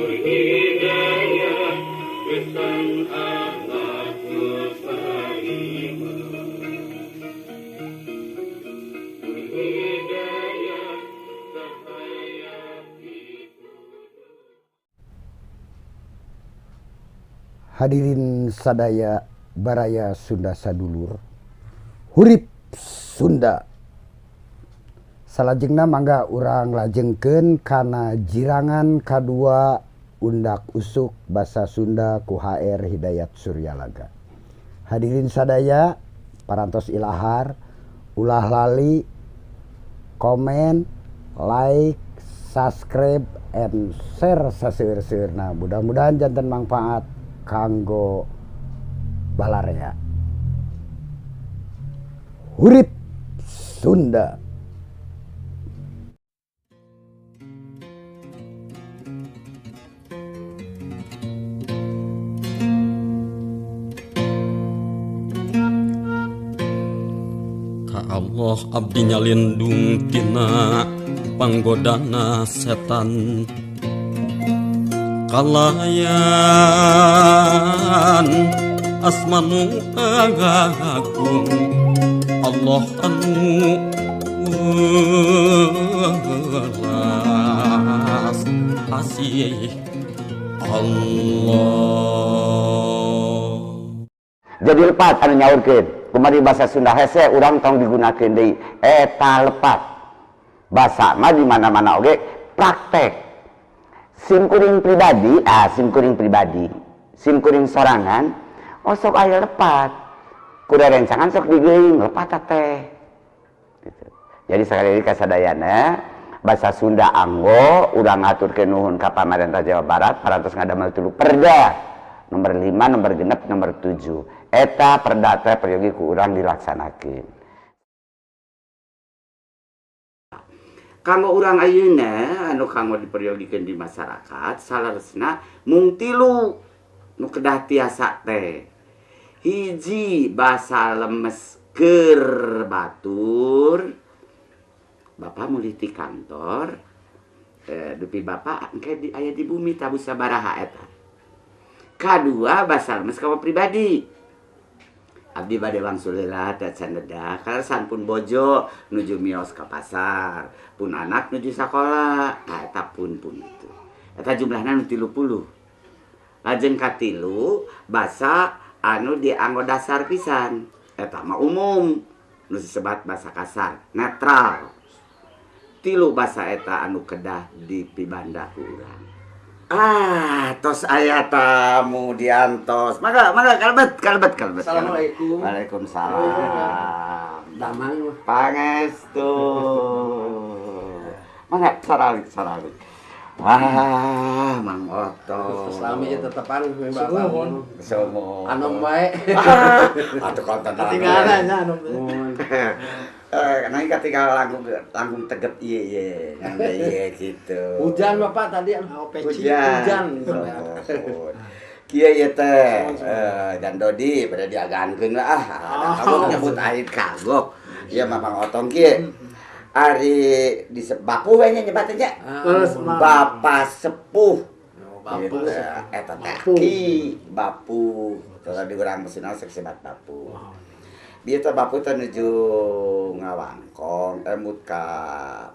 Nur hidayah kesan akhlak karimah. Nur hidayah cahaya pituduh. Hadirin sadaya baraya Sunda sadulur, hurip Sunda. Salajengna mangga urang lajengkeun kana jirangan kadua undak usuk basa Sunda ku HR Hidayat Suryalaga. Hadirin sadaya parantos ilahar, ulah lali komen, like, subscribe, and share saseueur-seueurna. Mudah-mudahan janten manfaat kanggo balarea. Hurip Sunda. Ka Allah abdi nyalindung tina panggodana setan kalayan asmanu agung Allah anu welas asih Allah. Jadi lepat anu nyaurkeun kumaha bahasa Sunda hese urang tong digunakeun deui eta lepat. Basa mah di mana-mana oge praktek. Sim kuring pribadi, sim kuring pribadi, sim kuring sorangan, oh sok aya lepat. Kuda rencangan sok digeuing lepat teh. Gitu. Jadi sekali lagi kasadayana bahasa Sunda anggo urang ngaturkeun nuhun ka pamarentah Jawa Barat parantos ngadamel 3 perda. Nomor 5, nomor 6, nomor 7. Eta perda teh peryogi ku urang dilaksanakeun. Kanggo urang ayeuna anu kanggo diperyogikeun di masyarakat saleresna mung 3 nu kedah tiasa teh. Hiji basa lemes keur batur. Bapak mulih ti kantor, dupi bapak engke aya di bumi tabu sabaraha eta. Kadua basa lemes kanggo pribadi. Abdi bade wangsul heula teh can dedah kaleresan pun bojo nuju mios ka pasar, pun anak nuju sakola, tah eta pun itu. Eta jumlahna nu 30. Lajeng katilu basa anu dianggo dasar pisan. Eta mah umum nu disebat basa kasar, netral. 3 basa eta anu kedah dipibanda ku urang. Ah, tos aya tamu diantos. Mangga, mangga kalebet, kalebet, kalebet. Assalamualaikum. Waalaikumsalam. Damang. Pangestu. Mangga saralik, saralik. Wah, Mang Otto. Selami ieu tetepan ku Bapak. Sumuhun. Sumuhun. Anom wae. Atuh konten Katinggalan nya anom teh. Nah, ketika langkung tegep ieu ieu, ngan ieu gitu. Hujan Bapak tadi. Oh, peci. Hujan. Hujan. Kieu ieu teh, dan Dodi pada diagankeun lah. Ah, kamu nyebut air kagok. Ieu mah Mang Otong kieu. Ari di bapuh we nya nyebatnya nya. Terus Bapak sepuh. Bapuh. Gitu. Eta teh aki bapuh. Terus di urang mesinna sok sebat bapuh. Bieu teh bapuh teh nuju ngawangkong emut ka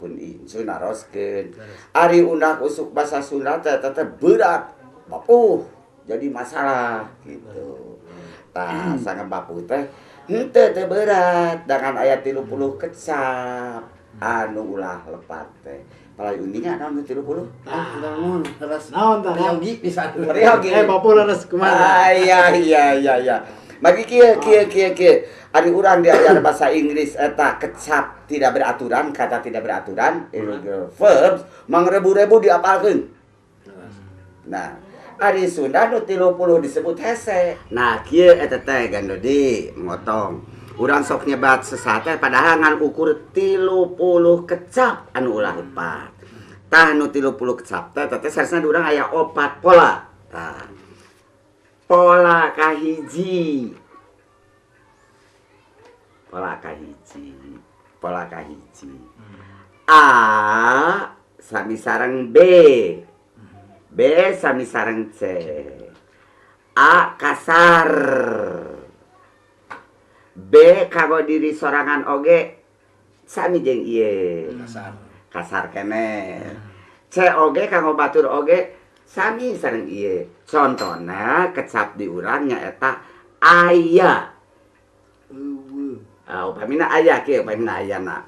pun incu naroskeun. Ari undak usuk basa Sunda teh eta teh berat bapuh jadi masalah gitu. Tah sange bapuh teh henteu teh berat dengan aya 30 kecap anu ulah lepat teh. Palai uninga naon nu 30? Ah, naon terus. Naon tah? Peryogi pisan. Peryogi. Bapuh leres kumaha? Ah, iya iya iya iya. Magi kieu kieu kieu kieu. Ari urang diajar bahasa Inggris eta kecap tidak beraturan, kata tidak beraturan, irregular verbs, mangrebu-rebu diapalkeun. Nah, ari Sunda nu 30 disebut hese. Nah, kieu eta teh Gandodi motong. Urang sok nyebat sesate padahal ngan ukur 30 kecap anu ulah lepat. Tah nu 30 kecap teh teh saresna urang aya 4 pola. Tah. Pola kahiji. Pola kahiji. Pola kahiji. A sami sareng B. B sami sareng C. A kasar. B kanggo diri sorangan oge sami jeung ieu. Kasar. Kasar keneh. C oge kanggo batur oge sami sareng ieu. Contona kecap di urang nyaeta aya. Eueuh. Ah, upamina aya kieu, upamina ayana.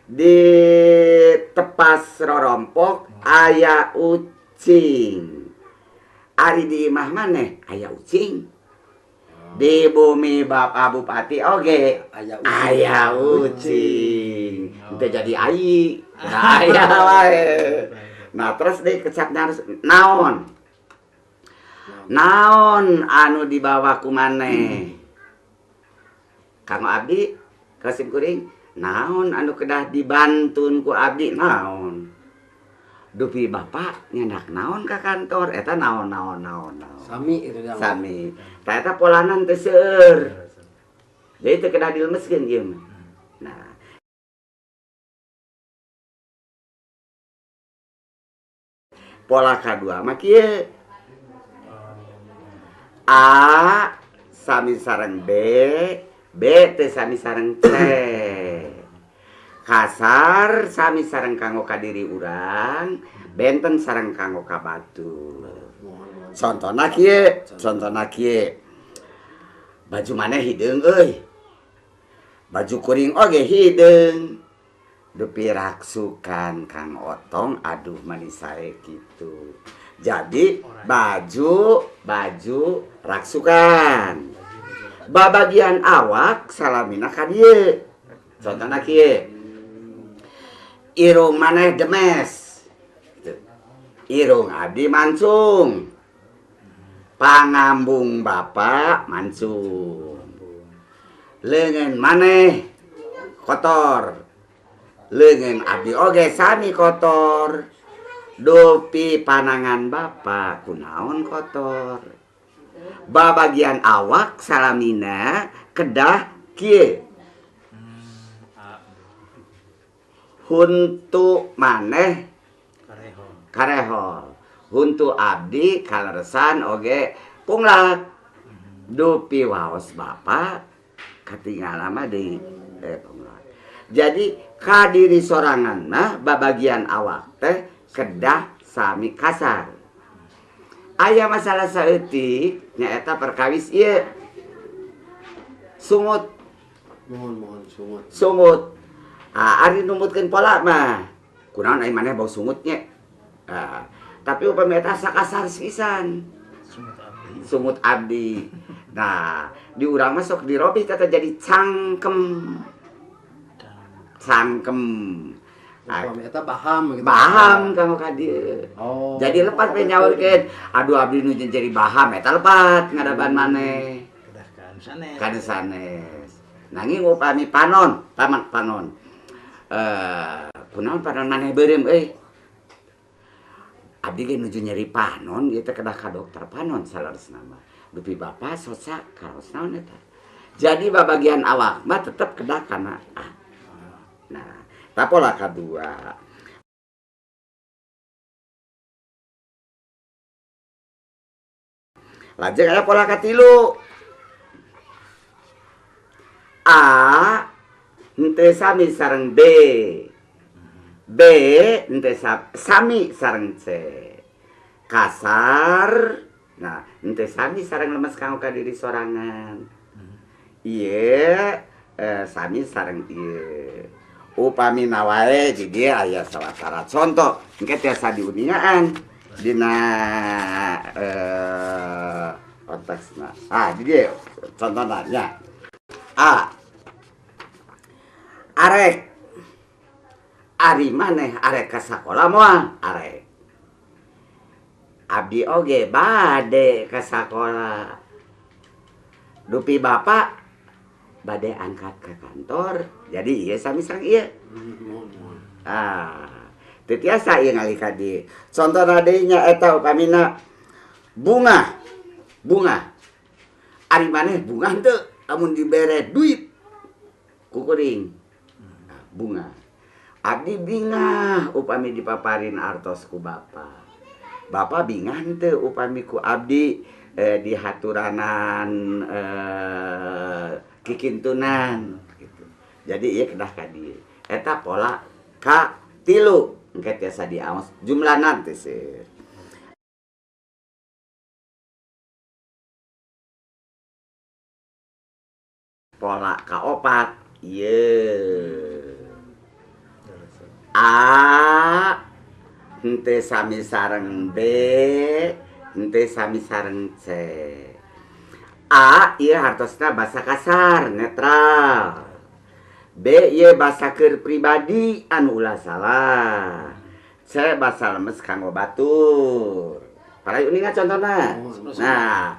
Di tepas rorompok aya ucing. Ari di imah maneh aya ucing. Di bumi Bapak Bupati oge Aya ucing. Aya ucing. Teu jadi ai. Nah, aya wae. Nah, terus deui kecapna harus naon? Naon anu dibawa ku maneh? Kanggo abdi kasim kuring, naon anu kedah dibantun ku abdi naon? Dupi bapak nyandak naon ka kantor eta naon naon naon naon. Sami itu dah. Sami. Tah eta polanan teu seueur. Jadi teu kedah dilemeskeun ieu mah. Nah. Pola kadua mah kieu. A sami sareng B, B teu sami sareng C. Kasar sami sareng kanggo kadiri urang, benten sareng kanggo ka batur. Contona kieu, contona kieu. Baju maneh hideung euy. Baju kuring oge hideung. Dupi raksukan Kang Otong aduh manis sae kitu. Jadi baju raksukan. Babagian awak salamina ka dieu. Contona kieu. Irung maneh demes. Irung abdi mancung. Pangambung bapak mancung. Leungeun maneh kotor. Leungeun abdi oge sami kotor. Dupi panangan bapak kunaon kotor. Babagian awak salamina kedah kieu. Huntu maneh karehol. Huntu abdi kaleresan oge punglak. Dupi waos bapak katinggalan mah di punglak. Jadi kadiri sorangan mah babagian awak teh kedah sami kasar. Aya masalah saeutik nyaeta perkawis ieu. Sungut. Mohon sungut. Sungut. Ah, ari numutkeun pola mah. Kunaon ai maneh bau sungutnya. Ah, tapi upami eta sakasar pisan. Sungut abdi. Sungut abdi. Nah, di urang mah sok dirobih teh jadi cangkem. Cangkem. Upami eta baham gitu. Baham kanggo ka dieu. Oh. Jadi lepat we nyaurkeun. Aduh abdi nu jadi baham eta lepat ngadaban maneh. Kedah ka anu sanes. Ka anu sanes. Nanging upami panon, paman panon. Kunaon panon maneh beureum euy. Abdi ge nuju nyeri panon ieu teh kedah ka dokter panon saleresna mah. Dupi bapa soca karaos naon eta. Jadi babagian awak mah tetep kedah kana A. Nah, ta pola kadua. Lajeng aya pola katilu. A henteu sami sareng B. B henteu sami sareng C. Kasar. Nah, henteu sami sareng lemes kanggo ka diri sorangan. Ieu sami sareng ieu. Upami wae di dieu aya sawatara contoh engke tiasa diuningaan dina konteksna. Ah, di dieu contohna nya. A. Arek. Ari maneh arek ka sakola moal? Arek. Abdi oge bade ka sakola. Dupi bapak bade angkat ke kantor. Jadi ieu sami sareng ieu. Ah, teu tiasa ieu ngalih ka dieu. Contona deui nya eta upamina bunga. Bunga. Ari maneh bunga henteu lamun dibere duit ku kuring. Nah, bunga. Abdi bingah upami dipaparin artos ku bapa. Bapak bingah teu upami ku abdi dihaturanan kikintunan gitu. Jadi ieu kedah ka dieu. Eta pola ka tilu engke tiasa diaos jumlahna teh seueur. Pola kaopat ieu. A henteu sami sareng B, henteu sami sareng C. A ieu hartosna basa kasar, netral. B ieu basa keur pribadi anu ulah salah. C basa lemes kanggo batur. Para uninga contona. Nah,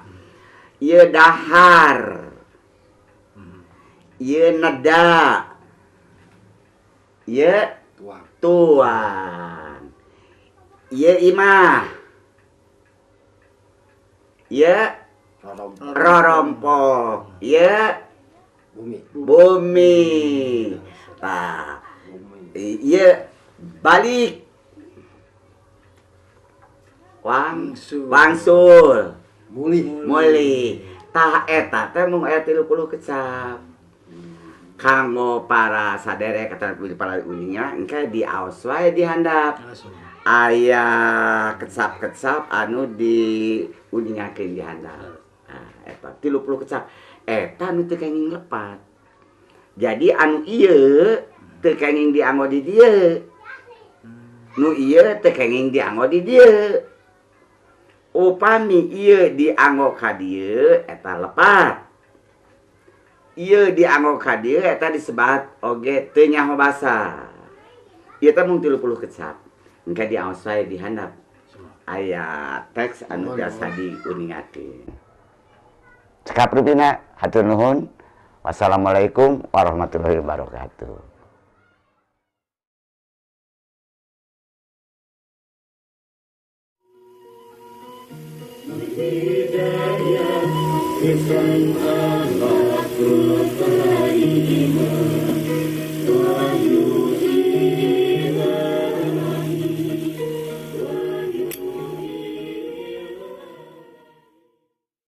ieu dahar. Ieu neda. Ieu tuang. Ieu imah. Ieu rorompok. Ieu bumi. Tah. Ieu balik. Wangsul. Mulih. Tah eta teh mung aya 30 kecap. Kanggo para saderek atau para uninga engke diaos wae di handap. Aya kecap-kecap anu diuningakeun di handap. Nah, eta 30 kecap. Eta nu teu kenging lepat. Jadi anu ieu teu kenging dianggo di dieu. Nu ieu teu kenging dianggo di dieu. Upami ieu dianggo ka dieu eta lepat. Ieu dianggo ka dieu eta disebat oge teu nyaho basa. Ieu teh mung 30 kecap. Engke diaos wae di handap. Aya teks anu biasa diuningakeun. Cekap rupina, hatur nuhun. Wassalamualaikum warahmatullahi wabarakatuh. Hidayah